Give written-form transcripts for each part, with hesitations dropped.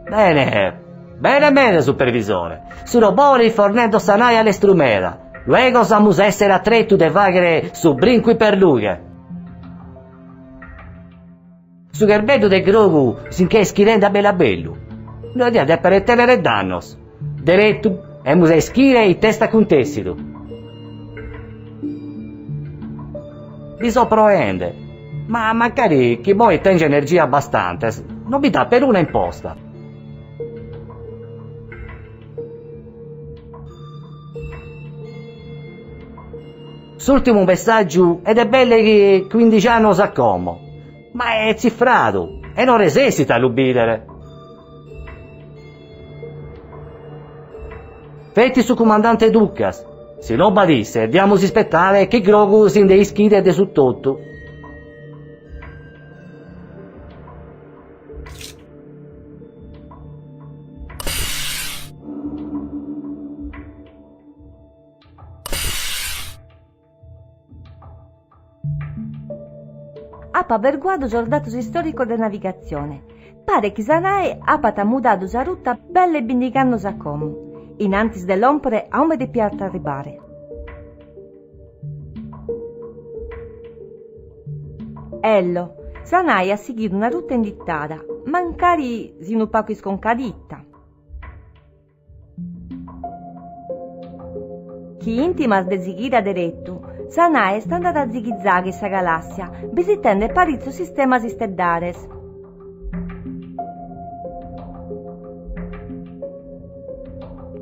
Bene, bene meda, supervisore. Su robot est fornendo sa nae a lestru meda. Luego amus a èssere a tretu de fàghere su brincu iperlughe. Su cherbeddu de grogu si nche est ischidende a bellu a bellu. No diat dèpere tènnere dannos. Deretu, amus a ischire ite est acuntèssidu. Bi so proende, ma mancari chi immoe tèngia energia bastantes, non bi dat peruna imposta. S'ùrtimu messàgiu est de belle chi cuìndixi annos a como, ma est tzifradu e non resessit a lu bìdere. Feti su cumandante Ducas, si no b'at isse, diamus ispetare chi Grogu si nde ischidet de su totu. Apo averguadu sos datos istòricos de navigatzione. Paret chi sa nae apat mudadu sa ruta belle bìndighi annos a como, in antis de lòmpere a ue depiat arribare. Ello, sa nae at sighidu una ruta inditada, mancari si unu pagu isconcadita. Chi intimas de sighire a deretu, sa nae est andada a zighizaghe in sa galàssia, bisitende paritzos sistemas isteddares.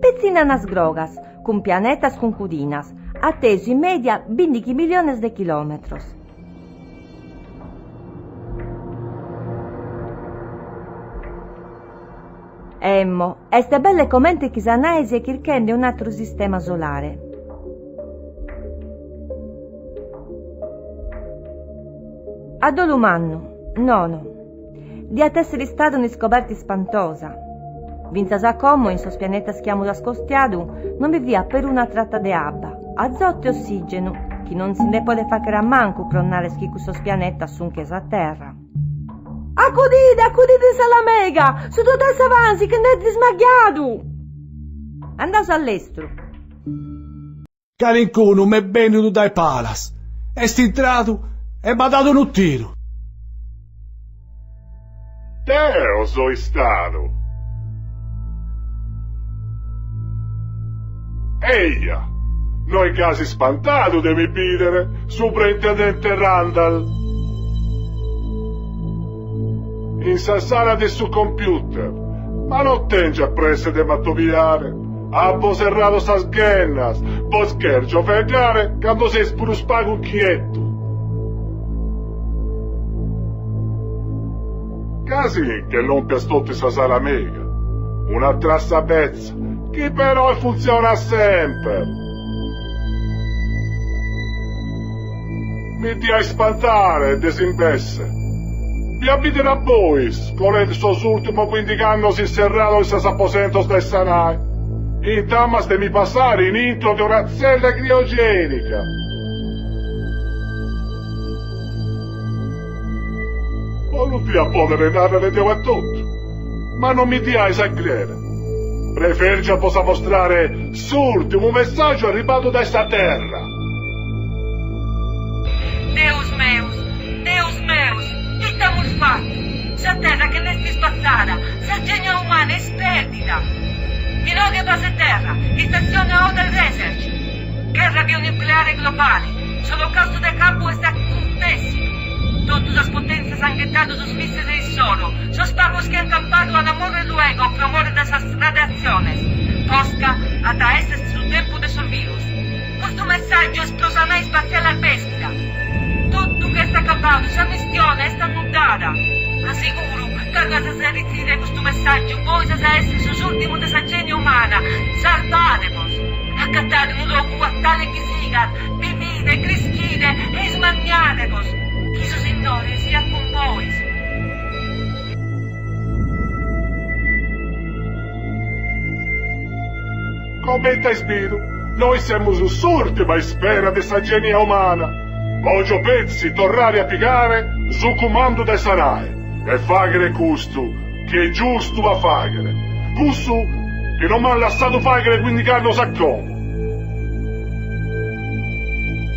Petzi nanas grogas, cun pianetas cun cudinas, a tesu in mèdia bìndighi miliones de chilòmetros. Emmo, est belle comente chi sa nae siet chirchende un'àteru sistema solare. A dolu mannu, nono. Diat èssere istada un'iscoberta ispantosa. Fintzas a como, in sos pianetas chi amus ascostiadu, non bi fiat peruna trata de abba, azoto e ossìgenu, chi non si nde podet fàghere a mancu pro nàrrere chi cussos pianetas sunt che sa Terra. Acudide, acudide in s'ala mega! Su dottor Savant si che nd'est dismaghiadu! Andaus a lestru! Calincunu m'est bènnidu dae palas, est intradu e m'at dadu unu tiru. Deo so istadu. Eja, no est gasi ispantadu de mi bìdere, subrintendente Randall. In sa sala de su computer, ma non tèngiat presse de m'atobiare. Apo serradu sas ghennas, bos chèrgio faeddare cando seis prus pagu inchietu. Casi nche lompias totu in sa sala mega. Una trassa betza, chi però funtzionat semper. Mi dia ispantare de s'imbesse. Dia bìdere a bois, colende sos ùrtimos cuìndighi annos inserrados in sos aposentos de sa nae, intamas de mi passare in intro de una tzella criogènica. Bos lu dia pòdere nàrrere deo etotu, ma non mi diais a crèere. Prefèrgio a bos ammostrare s'ùrtimu messàgiu arribadu dae sa Terra. Deus meus, Deus meus, ite amus fatu? Sa Terra che nd'est ispatzada, sa genia umana est pèrdida! Inoghe base Terra, istatzione Odel Research! Gherra bionucleare globale, s'olocaustu de cabu est acuntèssidu. Totu sas potèntzias ant ghetadu sos mìssiles issoro, sos pagos chi ant campadu ant a mòrrere luego pro more de sas radiatziones. Posca at a èssere su tempus de sos virus. Custu messàgiu est pro sa nae ispatziale Arbèschida. Totu nch'est acabadu, sa missione est annuddada. A seguru, cando azis a retzire custu messàgiu, bois azis a èssere sos ùrtimos de sa genia umana. Sarbade-bos! Agatade unu logu a tale chi sigat, bivide, creschide e ismanniade-bos! Chi su Sinnore siat cun bois! Comente ais bidu, nois semus s'ùrtima ispera de sa genia umana. Pògio petzi torrare a pigare su cumandu de sa nae e fàghere custu. chi est giustu a fàghere, cussu chi non m'ant lassadu fàghere quindigh'annos a como.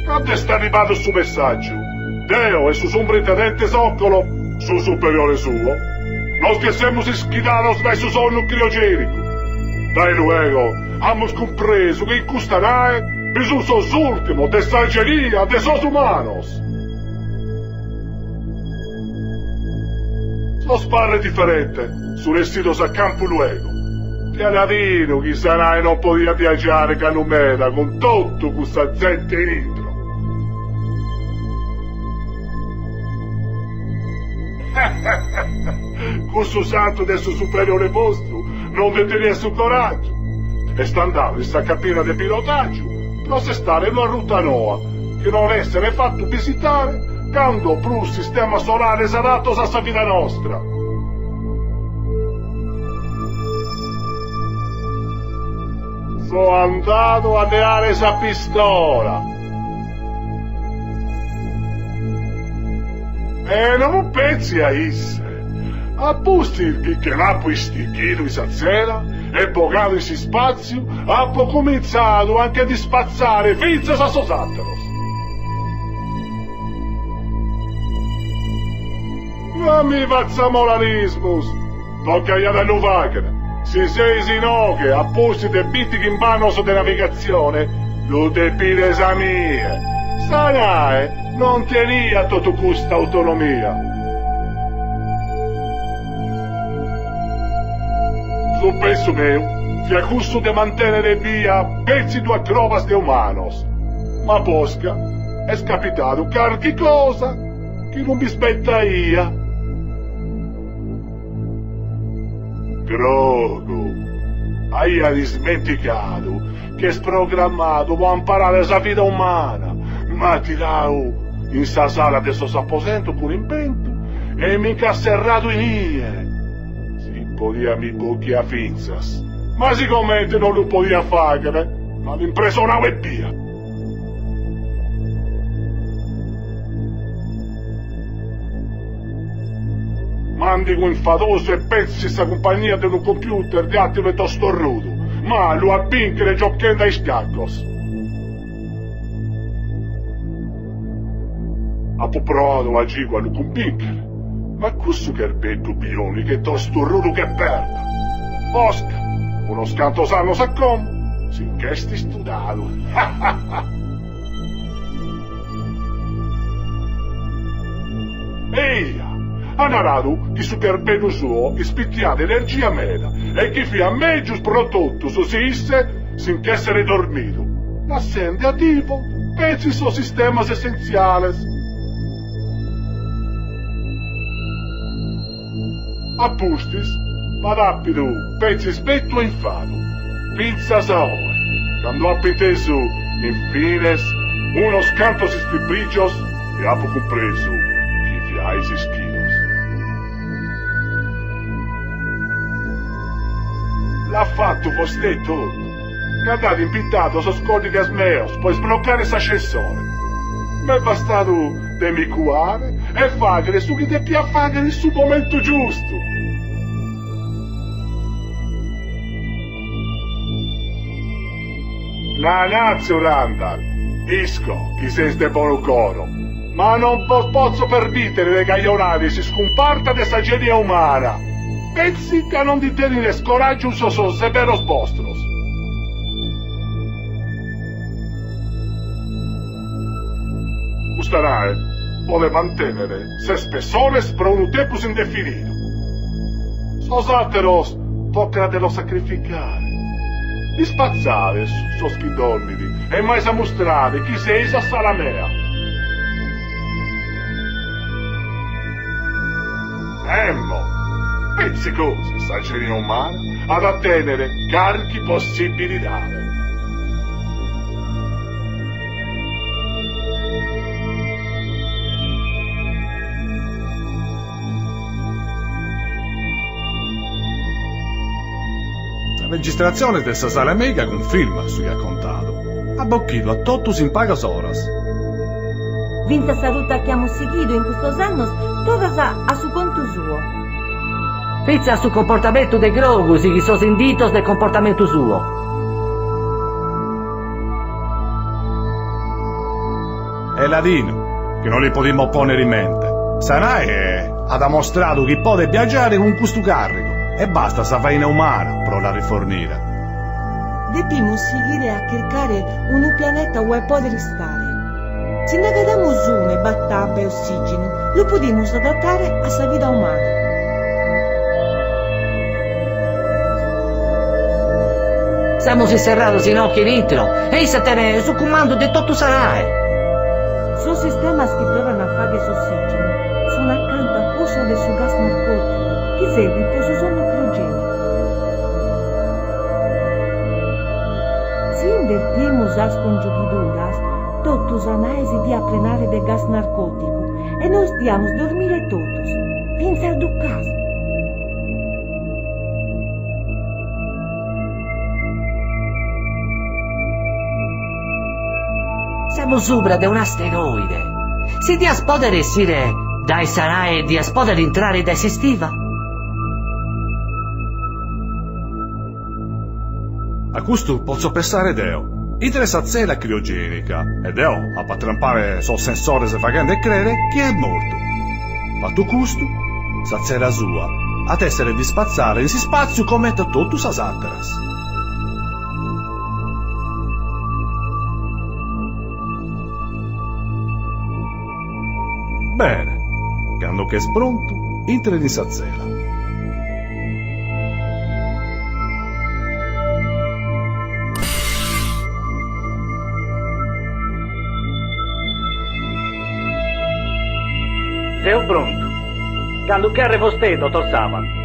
Cando est arribadu su messàgiu, deo e su sumbrintendente Sokolov, su superiore suo, nos che semus ischidados dae su sonnu criogènicu. Dae luego amus cumpresu chi in custa nae bi sunt sos ùrtimos de sa genia de sos umanos. Sos parres diferentes sunt essidos a campu luego. Fiat ladinu chi sa nae non podiat viagiare galu meda cun totu cussa zente in intro. Cussu santu de su superiore bostru non nde teniat su coràgiu. Est andadu in sa cabina de pilotàgiu pro sestare una ruta noa chi non esseret fatu bisitare cando prus sistemas solares adatos a sa vida nostra. So andadu a leare sa pistola. E non petzi a isse. A pustis chi che l'apo istichidu in sa tzera e bogadu in s'ispàtziu, apo cumintzadu a nche dispatzare fintzas a sos àteros. Non mi fatza moralismos! Tocaiat a lu fàghere. Si seis inoghe a pustis de bintichimb'annos de navigatzione, lu depides a mie. Sa nae non teniat totu custa autonomia. Su pensu meu fiat cussu de mantènnere bia petzi duas crobas de umanos, ma posca est capitadu carchi cosa chi non m'ispettaia. Grogu aiat ismentigadu chi est programmadu pro amparare sa vida umana, m'at tiradu in sa sala de sos aposentos cun imbentu e mi nch'at serradu in ie. Si podia mi bochia fintzas, ma sigomente non lu podia fàghere, m'at impresonadu ebbia. Màndigu infadosu e petzi sa cumpagnia de unu computer de àteru e tostorrudu, malu a bìnchere giochende a iscacos. Apo proadu agigu a lu cumbìnchere, ma cussu cherbeddu biònicu est tostorrudu che perda. Posca, unos cantos annos a como, si nch'est istudadu. Eia, at naradu chi su cherbeddu suo ispitiat energia meda e chi fiat mègius pro totus si isse si nch'esseret dormidu, lassende ativos petzi sos sistemas essentziales. A pustis b'at àpidu petzi ispetu e infadu, fintzas a oe, cando apo intesu, in fines, unos cantos istibrìgios e apo cumpresu chi fiais ischidos. L'at fatu vostè etotu, cando at impitadu sos còdighes meos pro isblocare s'ascensore. M'est bastadu de mi cuare e fàghere su chi depia fàghere in su momentu giustu. Nanatzu Randal, isco chi seis de bonu coro, ma non bos potzo permìtere de cajonare s'iscumparta de sa genia umana, petzi ca non ndi tenides coràgiu sos seberos bostros. Custa nae podet mantènnere ses pessones pro unu tempus indefinidu. Sos àteros tocat de los sacrificare. Dispatzade sos chi dormint e m'ais a mustrare chi seis a s'ala mea. Emmo, petzi gosi sa genia umana at a tènnere carchi possibilidade. Sa registratzione de sa sala mèiga cunfirmat su chi at contadu. At bochidu a totus in pagas oras. Fintzas sa ruta chi amus sighidu in custos annos torrat a su contu suo. Fintzas su comportamentu de Grogu sighit sos inditos de comportamentu suo. Est ladinu chi no li podimus pònnere in mente. Sa nae at mostradu chi podet biagiare cun custu càrrigu e bastat sa faina umana pro la rifornire. Depimus sighire a chircare unu pianeta ue pòdere istare. Si nd'agatamus unu e b'at abba e ossìgenu, lu podimus adatare a sa vida umana. Semus isserrados inoche in intro e issa tenet su cumandu de totu sa nae. Sos sistemas chi torran a fagher s'ossìgenu sun acanta a cussos de su gas narcòticu chi servit pro su sonnu criogènicu. Si invertimus sas congiughiduras, totu sa nae si diat prenare de gas narcòticu e nos diamus dormire totus, fintzas Ducas. Semus subra de un'asteroide. Si dias pòdere essire dae sa nae dias pòdere intrare dae s'istiva? A custu potzo pessare deo. Intre sa tzella criogenica e deo apo a trampare sos sensores faghende crèere chi est mortu. Fatu custu, sa tzella sua at èssere dispatzada in s'ispàtziu comente totu sas àteras. Bene, cando ch'est prontu, intret in sa tzella. Seo prontu. Cando cheret vostè, dottor Savan.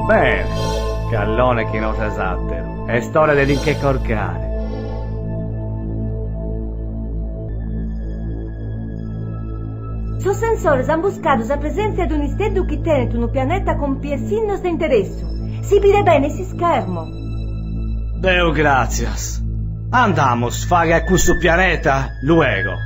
Bene, callone chi no ses àteru, est ora de ti nche corcare. Sos sensores an buscadu sa presèntzia de un'isteddu chi tenet unu pianeta cun piessinnos de interessu. Si bidet bene in s'ischermo. Deo gràtzias. Andamus faghe a cussu pianeta luego.